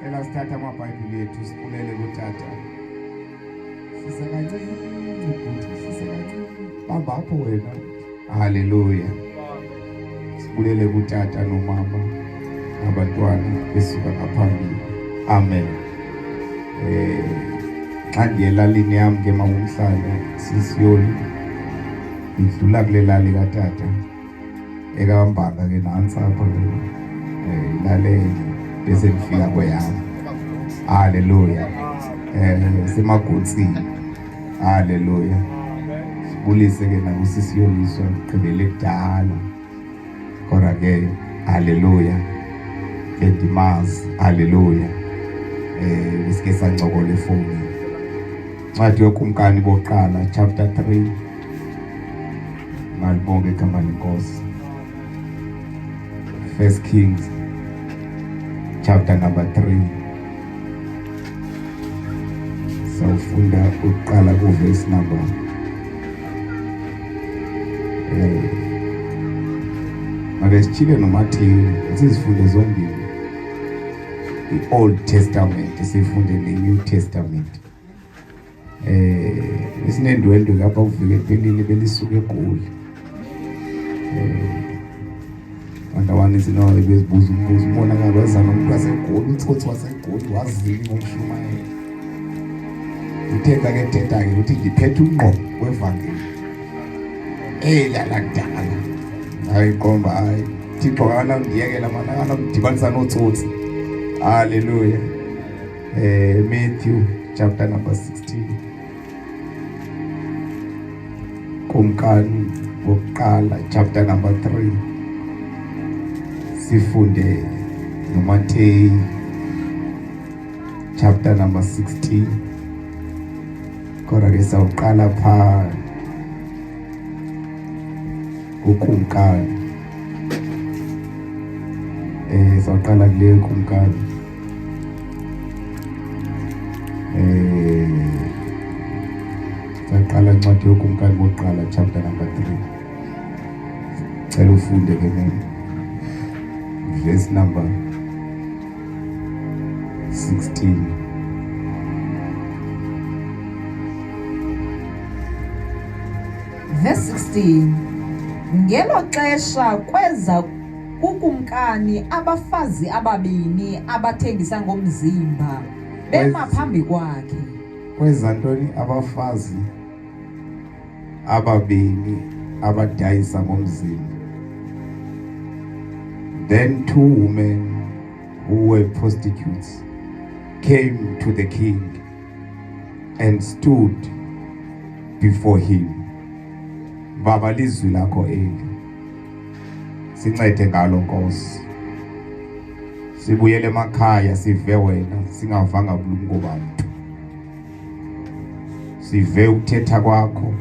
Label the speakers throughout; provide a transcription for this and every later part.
Speaker 1: Cela sithathe amaBhayibhile ethu sibulele kutata. Sise kancinci bhuti, sise kancinci. Bamba apho wena. Haleluya. Sibulele kutata nomama nabantwana besuka ngaphambili. Amen. Eh xa ndiye elalini yam ke mawumhlanga sisiyoli ndidlula kule lali katata. Ekambanga ke nantsi apha ke ilale bese ndifika kweyam. Haleluya. Semagontsini. Haleluya. Sibulise ke nakusisi Yoliswa gqibele kudala. Kodwa ke haleluya. Bendimazi. Haleluya. Besike sancokola efowunini. Incwadi yoKumkani bokuqala chapter 3. Malibonge igama lenkosi. First Kings chapter number 3. Sawufunda ukuqala ku verse number make sithile noMateyu sizifunde zombili i-Old Testament sifunde ne-New Testament. Esinendwendwe lapha kuvike ephelile belisuka eGoli. Abantu abaninzi no bezibuza umbuzo umonakalo weza nomuntu waseGoli, utsotsi waseGoli wazini ngokushumayela. Uthe xa ke thetha ke uthi ndiphethe ungqo wevangeli. Ela lakudala. Hayi qomba hayi Thixo akanamndiyekela mana akanamdibanisa nootsotsi. Hallelujah. Matthew chapter number 16. Kumkani wokuqala chapter number 3. Sifunde noMateyu chapter number 16. Kodwa ke sawuqala pha kukumkani. Sawuqala kule kumkani. Saqala incwadi yokumkani bokuqala chapter number 3. Cela ufunde ke mama. Verse number 16.
Speaker 2: Verse 16. Ngelo xesha kweza kukumkani abafazi ababini abathengisa ngomzimba bema phambi kwakhe.
Speaker 1: Kweza ntoni abafazi ababini abadayisa ngomzimba? Then two women who were prostitutes came to the king and stood before him. Baba, lizwi lakho eli. Sincede ngalo Nkosi. Sibuyele emakhaya sive wena singavanga bulumko bantu. Sive ukuthetha kwakho.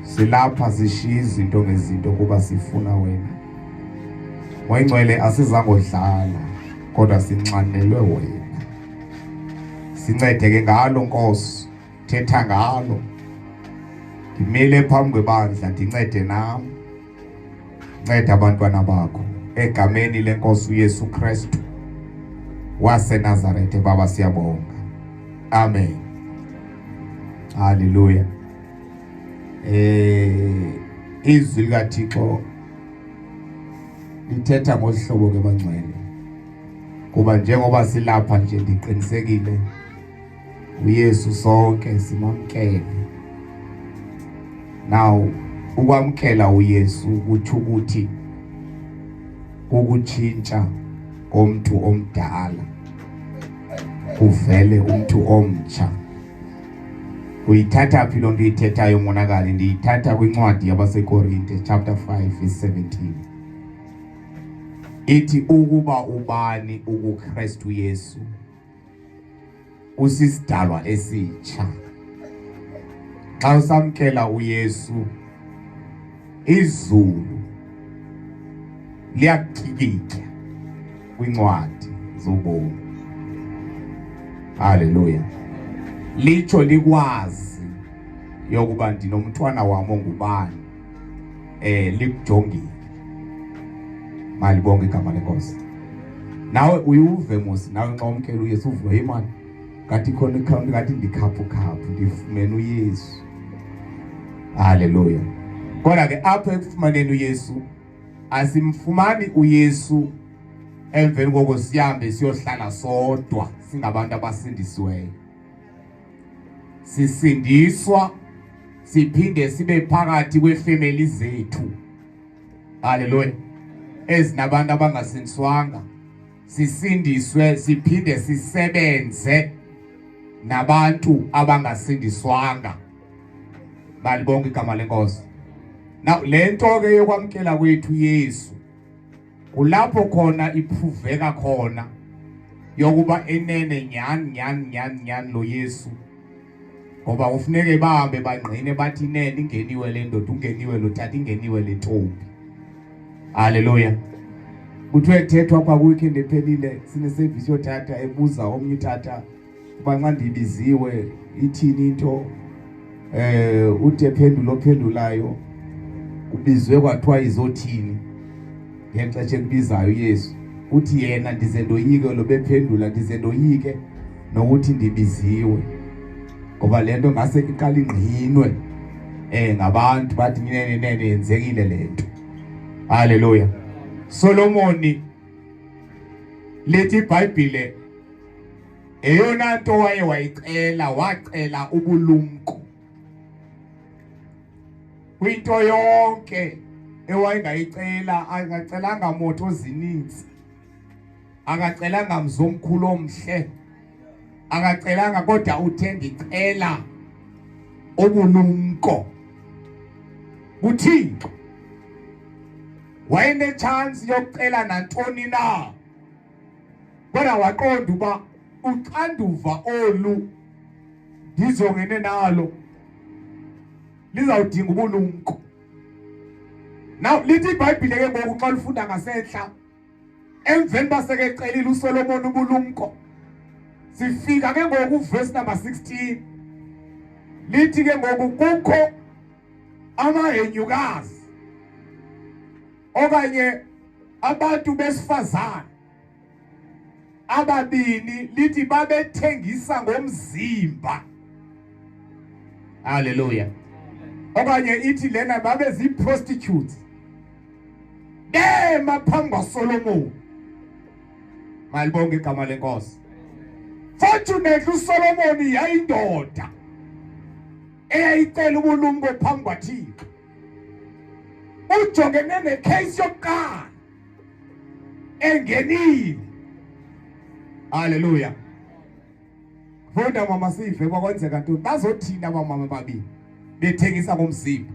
Speaker 1: Silapha sishiya izinto ngezinto kuba sifuna wena. Moyingcwele asizangodlala kodwa sinxanelwe wena. Sincede ke ngalo Nkosi, thetha ngalo. Ndimile phambi kwebandla ndincede nam. Nceda abantwana bakho egameni lenkosi uYesu Kristu waseNazaretha. Baba siyabonga. Amen. Haleluya. Izwi likaThixo lithetha ngohlobo ke bangcwele. Kuba njengoba silapha nje ndiqinisekile uYesu sonke simamkele. Now ukwamkela uYesu kutsho ukuthi ukutshintsha komuntu omdala kuvele umuntu omtsha. Uyithatha phi loo nto uyithethayo monakali? Ndiyithatha kwincwadi yabaseKorinte chapter 5 verse 17. Ithi ukuba ubani ukuKristu Yesu usisidalwa esitsha. Xa usamkela uYesu izulu liyakutyikitya kwincwadi zobomi. Haleluya. Litsho likwazi yokuba ndinomntwana wam ongubani, likujongile. Malibonge igama lenkosi. Nawe uyuve mos, nawe nxa umkela uYesu uvuka, hey man, ngathi khona ikhawunti, ngathi ndikhaphukhaphu, ndifumene uYesu. Haleluya. Kodwa ke apha ekufumaneni uYesu, asimfumani uYesu emveni koko sihambe siyohlala sodwa singabantu abasindisiweyo. Sisindiswa siphinde sibe phakathi kwefemeli zethu. Haleluya. Ezinabantu abangasindiswanga, sisindiswe siphinde sisebenze nabantu abangasindiswanga. Malibonke igama lenkosi. Now le nto ke yokwamkela kwethu Yesu, kulapho khona iphuveka khona yokuba enene nyani nyani nyani nyani lo Yesu, ngoba kufuneke bahambe bangqine bathi inene ingeniwe le ndoda, ungeniwe lo tata, ingeniwe le ntombi. Haleluya. Kuthiwe kuthethwa apha kwi-weekend ephelile, sinesevisi yotata ebuza omnye utata uba nxa ndibiziwe ithini into, uthi ephendula ophendulayo ubizwe kwathiwa izothini ngexesha ekubizayo uYesu. Uthi yena ndize ndoyike lo bephendula, ndize ndoyike nokuthi ndibiziwe, ngoba le nto ngase iqala ingqinwe ngabantu bathi nene nene yenzekile le nto. Haleluya. Solomoni, lithi iBhayibhile, eyona nto waye wayicela, wacela ubulumko. Kwinto yonke ewayengayicela, angacelanga moto zininzi, akacelanga mzomkhulu omhle, akacelanga, kodwa uthe ndicela ubulumko kuThixo. Wayenechance yokucela nantoni na, kodwa waqonda uba uxanduva olu ndizongene nalo lizawudinga ubulumko. Now lithi iBhayibhile ke ngoku xa lifunda ngasentla, emveni basekecelile uSolomon ubulumko, sifika ke ngoku verse number 16, lithi ke ngoku kukho amahenyukazi okanye abantu besifazane ababini, lithi babethengisa ngomzimba. Haleluya. Okanye ithi lena babe zii-prostitutes, bema phambi kwaSolomon. Malibonge igama lenkosi. Fortunately uSolomon yayindoda eyayicela ubulumko phambi kwaThixo. Ujongene necase yokuqala engenile. Haleluya. Funda mama sive kwakwenzeka ntoni, bazothina abamama babini bethengisa ngomzimba.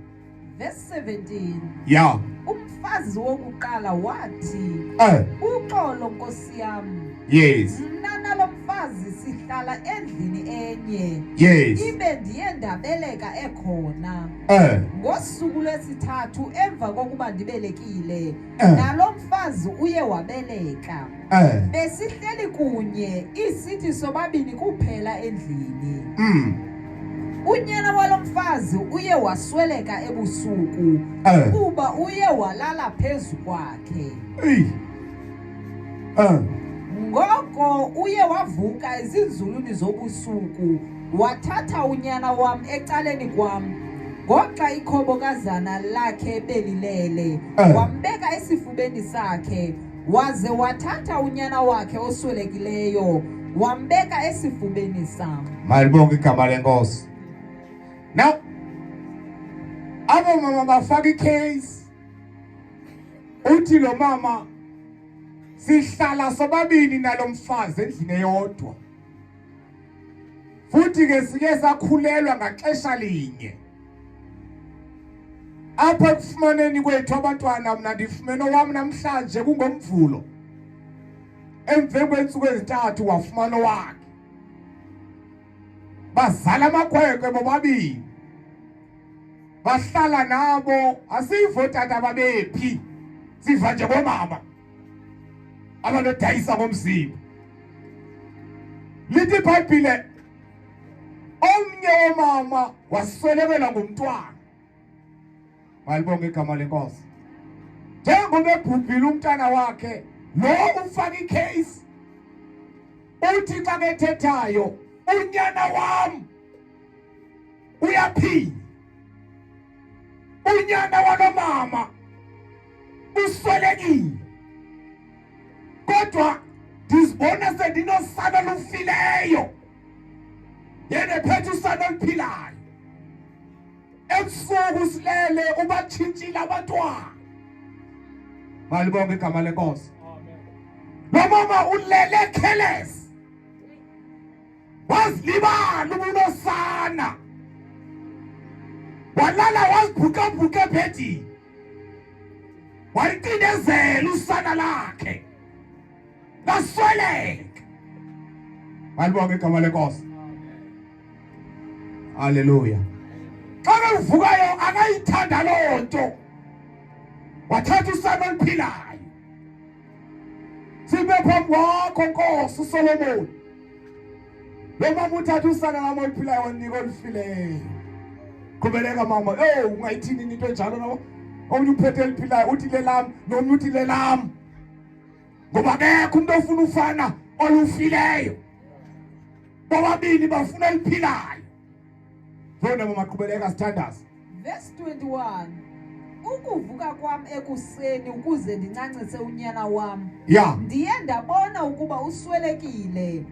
Speaker 2: Verse 17.
Speaker 1: Ya.
Speaker 2: Umfazi wokuqala wathi, "Uxolo Nkosi yam. Mna nalo mfazi sihlala endlini enye. Ibe ndiye ndabeleka ekhona. Ngosuku lwesithathu emva kokuba ndibelekile, nalo mfazi uye wabeleka. Besihleli kunye isithi sobabini kuphela endlini. Unyana walo mfazi uye wasweleka ebusuku, kuba uye walala phezu kwakhe. Ngoko uye wavuka ezinzulwini zobusuku, wathatha unyana wam ecaleni kwam, ngoxa ikhobokazana lakhe belilele, wambeka esifubeni sakhe, waze wathatha unyana wakhe oswelekileyo, wambeka esifubeni sam.
Speaker 1: Malibonge igama lenkosi. Now, abo mama bafaka icase. Uthi lo mama, sihlala sobabini nalomfazi endlini eyodwa, futhi ke sike sakhulelwa ngaxesha linye. Apha ekufumaneni kwethu abantwana, mna ndifumene owam namhlanje kungoMvulo, emveni kweentsuku ezintathu wafumana owakhe. Bazala amakhwenkwe bobabini, bahlala nabo. Asivo tata babephi, siva nje bomama abanodayisa ngomzimba. Lithi iBhayibhile omnye womama waswelekelwa ngumntwana. Malibonge igama lenkosi. Njengoba ebhubhile umntana wakhe, Lo ufaka icase uthi xa kethethayo unyana wam uyaphila, unyana walo mama uswelekile, kodwa ndizibona sendinosana olufileyo, yena ephethe usana oluphilayo. Ebusuku silele ubatshintshile abantwana. Malibonge igama lenkosi. Lo mama ulele careless, wazilibala ubunosana, walala wazibhuqabhuqa ebhedini, wayicinezela usana lakhe lasweleka. Malibonge igama lenkosi. Haleluya. Xa ke uvukayo akayithanda loo nto, wathatha usana oluphilayo. Sibe phambi kwakho Nkosi uSolomon. Lo mama uthatha usana lami oluphilayo wanika olufileyo. Qhubeleka mama. Oh, ungayithini into enjalo nawo? Omnye uphethe eliphilayo uthi lelam, nomnye uthi lelam. Ngoba akekho umuntu ofuna ufana olufileyo. Bobabini bafuna eliphilayo. Funda mama, qhubeleka sithandaze.
Speaker 2: Verse 21. Ukuvuka kwam ekuseni ukuze ndincancise unyana wam, ndiye ndabona ukuba uswelekile.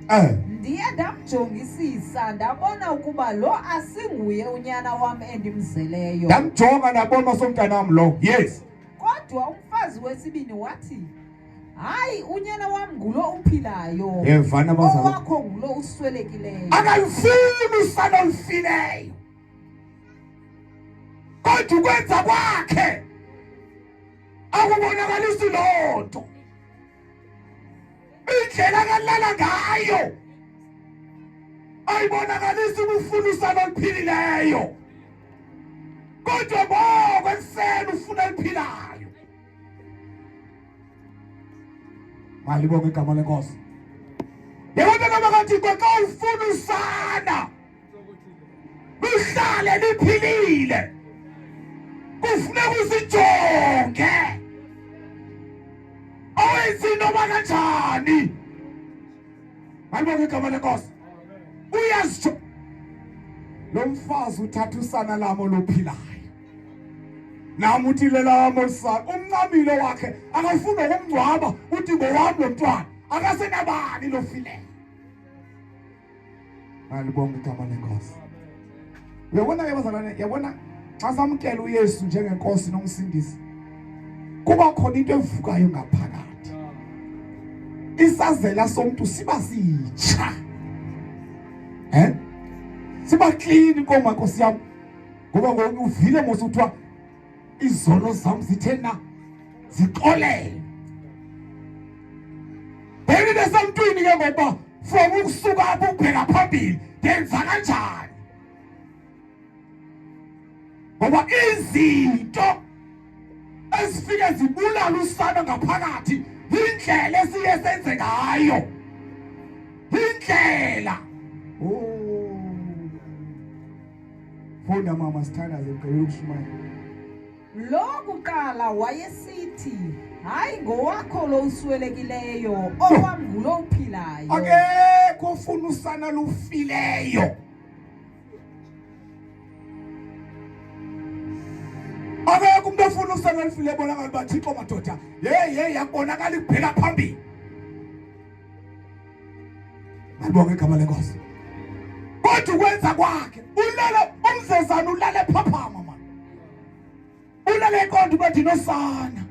Speaker 2: Ndiye ndamjongisisa, ndabona ukuba lo asinguye unyana wam endimzeleyo.
Speaker 1: Ndamjonga ndabona somntanam lo. Yes.
Speaker 2: Kodwa umfazi wesibini wathi, hayi, unyana wam ngulo uphilayo,
Speaker 1: Yevana bazalwane.
Speaker 2: owakho ngulo uswelekileyo.
Speaker 1: Akalufuni usana olufileyo, kodwa ukwenza kwakhe akubonakalisi loo nto. Indlela akalala ngayo ayibonakalisi ukufuna usana oluphilileyo, kodwa ngoko ekuseni ufuna eliphilayo. Malibonge igama lenkosi. Yabona noma kathi xa ufuna usana luhlale liphilile, kufuneka usijonge owenzi noma kanjani. Malibonge igama lenkosi. Uyazitsho lo mfazi uthatha usana lami oluphilayo, nami uthi lelami olusana. Umncamile wakhe akafuni ukumngcwaba, uthi ngowami lo mntwana, akasenabani lofileyo. Malibonge igama lenkosi. Uyabona ke bazalwane, yabona xa samkela uYesu njengenkosi nomsindisi, kuba khona into evukayo ngaphakathi. Isazela somuntu siba sitsha, siba clean koma Nkosi yami, ngoba ngoku uvile mos kuthiwa izono zam zithe na zixolele. Bheka into esemntwini ke ngoba from ukusuka apho ubheka phambili ndenza kanjani, ngoba izinto ezifike zibulala usana ngaphakathi indlela esiye senze ngayo indlela. Oh, funda mama, sithandaze ngicela ukushumayela.
Speaker 2: Lo kuqala wayesithi, hayi, ngowakho lo uswelekileyo, owam ngulo uphilayo.
Speaker 1: Akekho ofuna usana lufileyo. Akekho umuntu ofuna usana lufileyo. Bonakala uba Thixo madoda, hey hey, yakubonakala ikubheka phambili. Malibonge igama lenkosi. Kodwa ukwenza kwakhe ulele umzezana, ulale phaphama man, ulale iqonda uba ndinosana,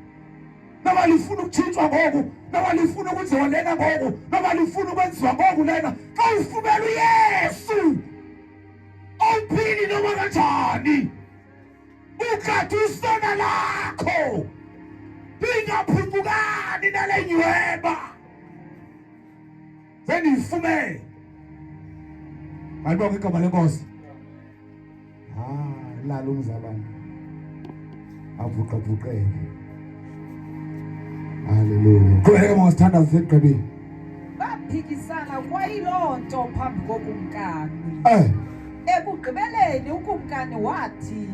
Speaker 1: noba lifuna ukutshintshwa ngoku, noba lifuna ukwenziwa lena ngoku, noba lifuna ukwenziwa ngoku lena. Xa ufumela uYesu awuphili noma kanjani, ukade usana lakho lingaphuncukani nale nyweba sendiyifumele. Malibonge igama lenkosi. Ah, lala umzalwane avuqavuqeke. Haleluya. Qhubeka mama, sithandaze segqibile.
Speaker 2: Baphikisana kwayiloo nto phambi kokumkani. Ekugqibeleni ukumkani wathi,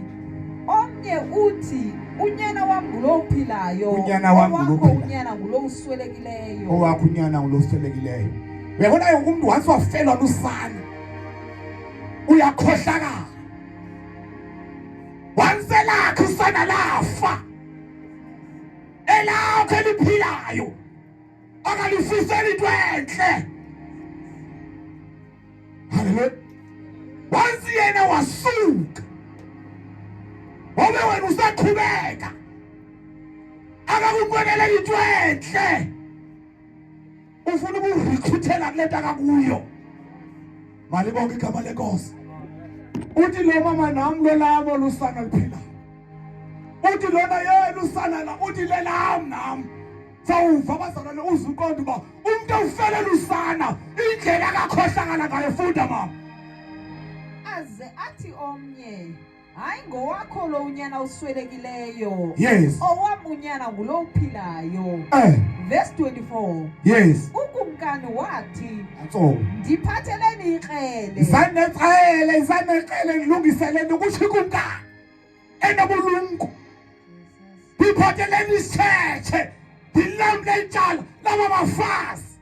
Speaker 2: Omnye uthi unyana wam ngulo uphilayo,
Speaker 1: Unyana wam ngulo
Speaker 2: owakho
Speaker 1: uphilayo.
Speaker 2: unyana ngulo uswelekileyo.
Speaker 1: Owakho unyana ngulo uswelekileyo. Uyabona ke umntu once wafelwa lusana uyakhohlakala. Once elakhe usana lafa, elakho eliphilayo akalifiseli into enhle. Haleluya. Once yena wasuka, wabe wena usaqhubeka, akakunqweneleli into enhle, ufuna ukurecruitela kule nto akakuyo. Malibonke igama lenkosi. Uthi lo mama nam lolamo lusana luphilayo. Uthi lona yena usana la, uthi lelam nam. Sawuva abazalwane uze uqonde uba umntu awufelela usana indlela akakhohlakala ngayo. Funda mama.
Speaker 2: Aze athi omnye, hayi ngowakho lo unyana uswelekileyo.
Speaker 1: Yes.
Speaker 2: Owam unyana ngulo uphilayo. Verse 24.
Speaker 1: Yes.
Speaker 2: Ukumkani wathi,
Speaker 1: Atso.
Speaker 2: Ndiphatheleni ikrele.
Speaker 1: Isanekrele, isanekrele ndilungiseleni ukuthi kumkani enobulumko. Ndiphatheleni isitshetshe, ndilamle ityala laba bafazi.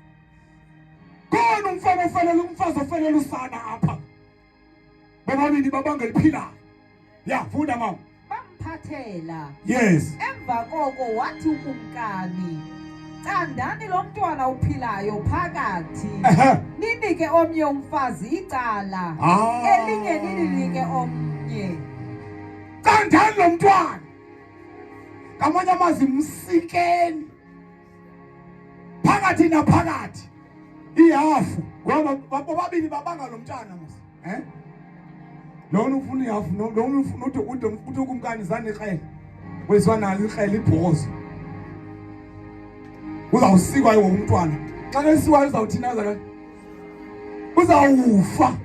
Speaker 1: Khona umfana ofelela umfazi ofelela usana apha. Bobabini babanga eliphilayo. Ya, funda mama.
Speaker 2: Bamphathela.
Speaker 1: Yes.
Speaker 2: Emva koko wathi ukumkani, candani lo mntwana uphilayo phakathi. Ninike omnye umfazi icala. Elinye nilinike omnye.
Speaker 1: Candani lo mntwana. Ngamanye amazwi msikeni. Phakathi naphakathi. Ihafu ngoba bobabili babanga lo mntana mos. Lona ufuna ihafu, lona ufuna uthi ude uthi ukumkani zanekrele. Wezwa nalo ikrele ibhozo. Uzawusikwa ke umntwana. Xa esikwayo uzawuthina azalwane? Uzawufa.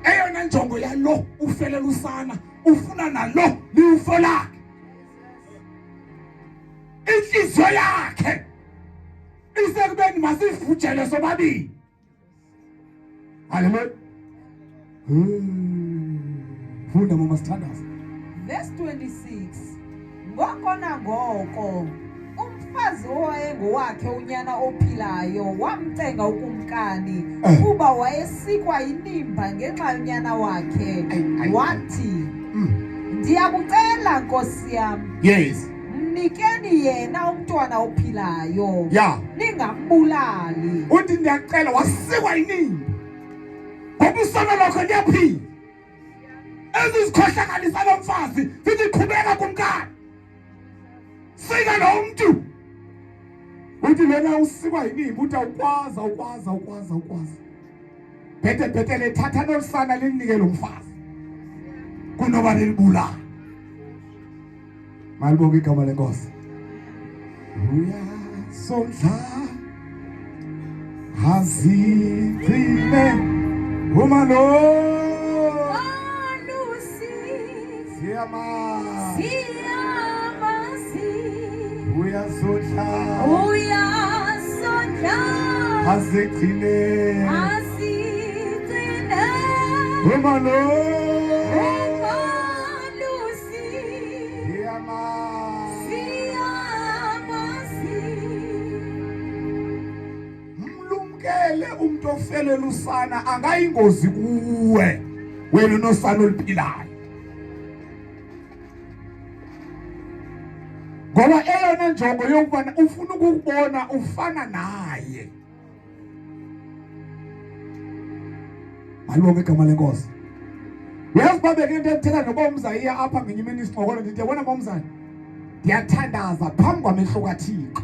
Speaker 1: Eyona njongo yalo ufelela usana ufuna nalo liufo lakhe. Inhliziyo yakhe isekubeni masivujele sobabili. Haleluya. Funda mama sithandaze.
Speaker 2: Verse 26. Ngoko nangoko umfazi owayengowakhe unyana ophilayo wamcenga ukumkani kuba wayesikwa inimba ngenxa yonyana wakhe. Wathi, ndiyakucela nkosi yam.
Speaker 1: Yes.
Speaker 2: Mnikeni yena umntwana ophilayo.
Speaker 1: Yeah.
Speaker 2: Ningambulali.
Speaker 1: Uthi ndiyacela wasikwa inimba. Ngoba usana lwakhe luyaphila. Ezi zikhohlakalisa lo mfazi zithi qhubeka kumkani. Sika lo mntu. Uthi lona usikwa yinimba uthi awukwazi awukwazi awukwazi awukwazi. Bhete bhetele thatha nolusana linike lo mfazi. Kunoba lilibulala. Malibonge igama lenkosi. Uyasondla azigcine uma lo siyamazi uyasondla azigcine uma lo Mlumkele umuntu ofelela usana angayingozi kuwe wena unosana oluphilayo. Ngoba eyona njongo yokuba ufuna ukukubona ufana naye. Malibonge igama lenkosi. Uyazi uba beke into endithetha noba umzayiya apha ngenye imini isincokola ndithi yabona bomzali ndiyathandaza phambi kwamehlo kaThixo.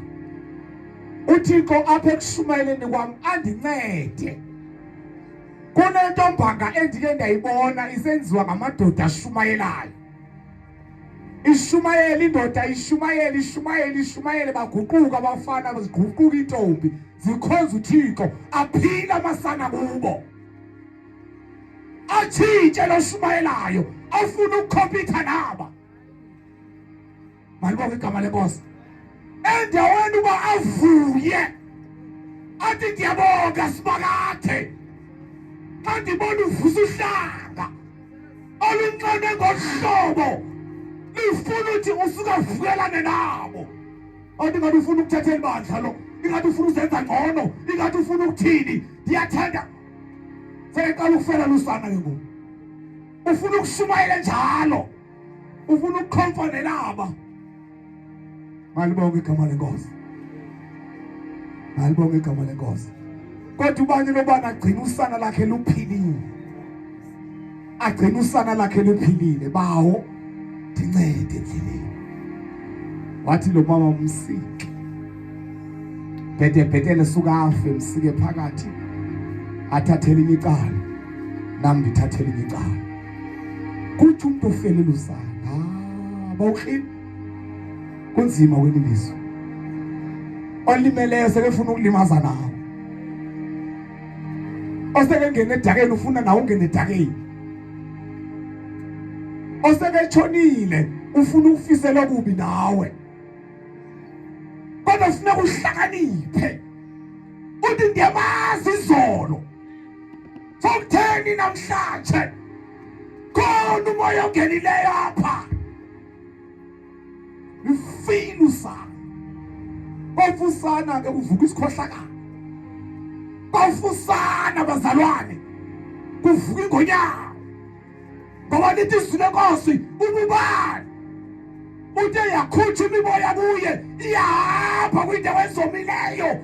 Speaker 1: uThixo apha ekushumayeleni kwam andincede. Kunento mbanga endike ndayibona isenziwa ngamadoda ashumayelayo. Ishumayela indoda ishumayela ishumayela ishumayele baguquka abafana ziguquka iintombi zikhonza uThixo aphila amasana kubo. Atshintshe lo shumayelayo afuna ukukhompyutha naba. Malibonge igama lenkosi. Endaweni uba avuye athi ndiyabonga simakathe xa ndibona uvusa uhlanga. Olunxane ngohlobo lifuna ukuthi usuke uvukelane nabo. Athi ngathi ufuna ukuthatha elibandla lo, ingathi ufuna uzenza ngcono, ingathi ufuna ukuthini. Ndiyathanda. Seqala ukufela lusana ke ngoku. Ufuna ukushumayela njalo. Ufuna ukukhomfa nelaba. Malibonge igama lenkosi. Malibonge igama lenkosi. Kodwa ubani lobani agcina usana lakhe luphilile. Agcina usana lakhe luphilile bawo ndincede endleleni. Wathi lo mama umsike. Bhete bhetele suka afe msike phakathi. Athathe elinye icala. Nami ndithathe elinye icala. Kuthi umuntu ofelela usana. Ah, bawuklini. Kunzima kweli lizwe. Olimeleyo sekefuna ukulimaza nawe. Osekengena edakeni ufuna nawe ungene edakeni. Oseketshonile ufuna ukufisela okubi nawe. Kodwa funeka uhlakaniphe. Uthi ndiyamazi izolo. Sokutheni namhlanje? Khona umoya ongenileyo apha. Lufile usana. Kwafusana ke kuvuka isikhohlakalo. Kwafusana bazalwane. Kuvuka ingonyama. Ngoba lithi izwi lenkosi ububani. Uthe yakhutha imimoya kuye iyahamba kwindawo ezomileyo.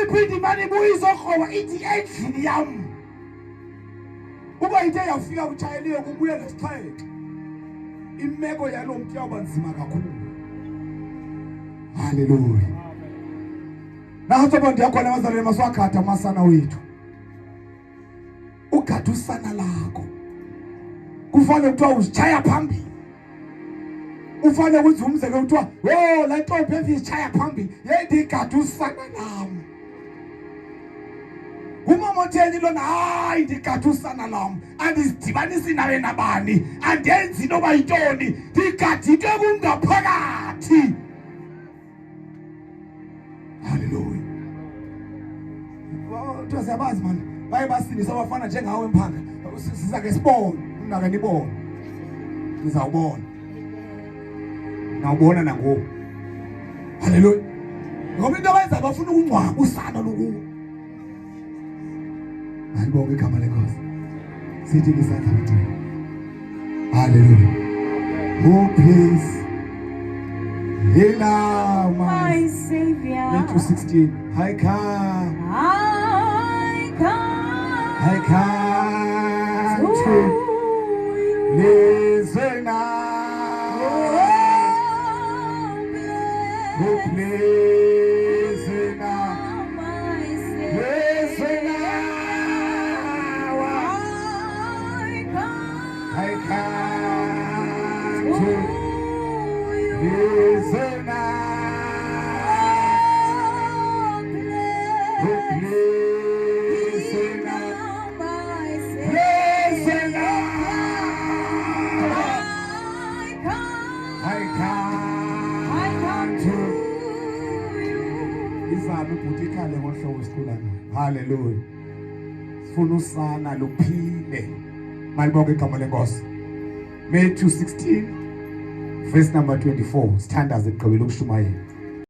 Speaker 1: Iphinde imane ibuye izokroba ithi endlini yami. Uba ithe yafika kutshayeliwe kubuye nesixhenxe. Imeko yalo mntu iyawuba nzima kakhulu. Haleluya. Naso bantu yakhona abazalwane masiwagada amasana wethu. Ugada usana lakho. Kufanele kuthiwa uzitshaya phambili. Ufanele ukuthi umzekelo kuthiwa, "Oh, le ntombi evizitshaya phambili, yendigada usana lam." Umama otheni lona hayi ndigada usana lam andizidibanisi naye nabani andenzi noba yintoni ndigada into ekungaphakathi haleluya kuthiwa siyabazi mani baye basindisa abafana njengawe mphanga siza ke sibone mna ke nibone nizawubona nawubona nangoku haleluya ngoba into abayenza bafuna ukungcwaba usana lokuwo malibonge igama lenkosi sithi isandla bangcwele haleluya oh please Hila
Speaker 2: my savior
Speaker 1: Matthew 16 I come
Speaker 2: I come
Speaker 1: I come to listen now oh please now listen now I come to listen now oh please now listen now I come to izame ubhuti ikhale ngohlobo sicula ngayo haleluya sifuna usana luphile malibonke igama lenkosi Matthew 16 verse number 24 sithandaze ekugqibela ukushumayela.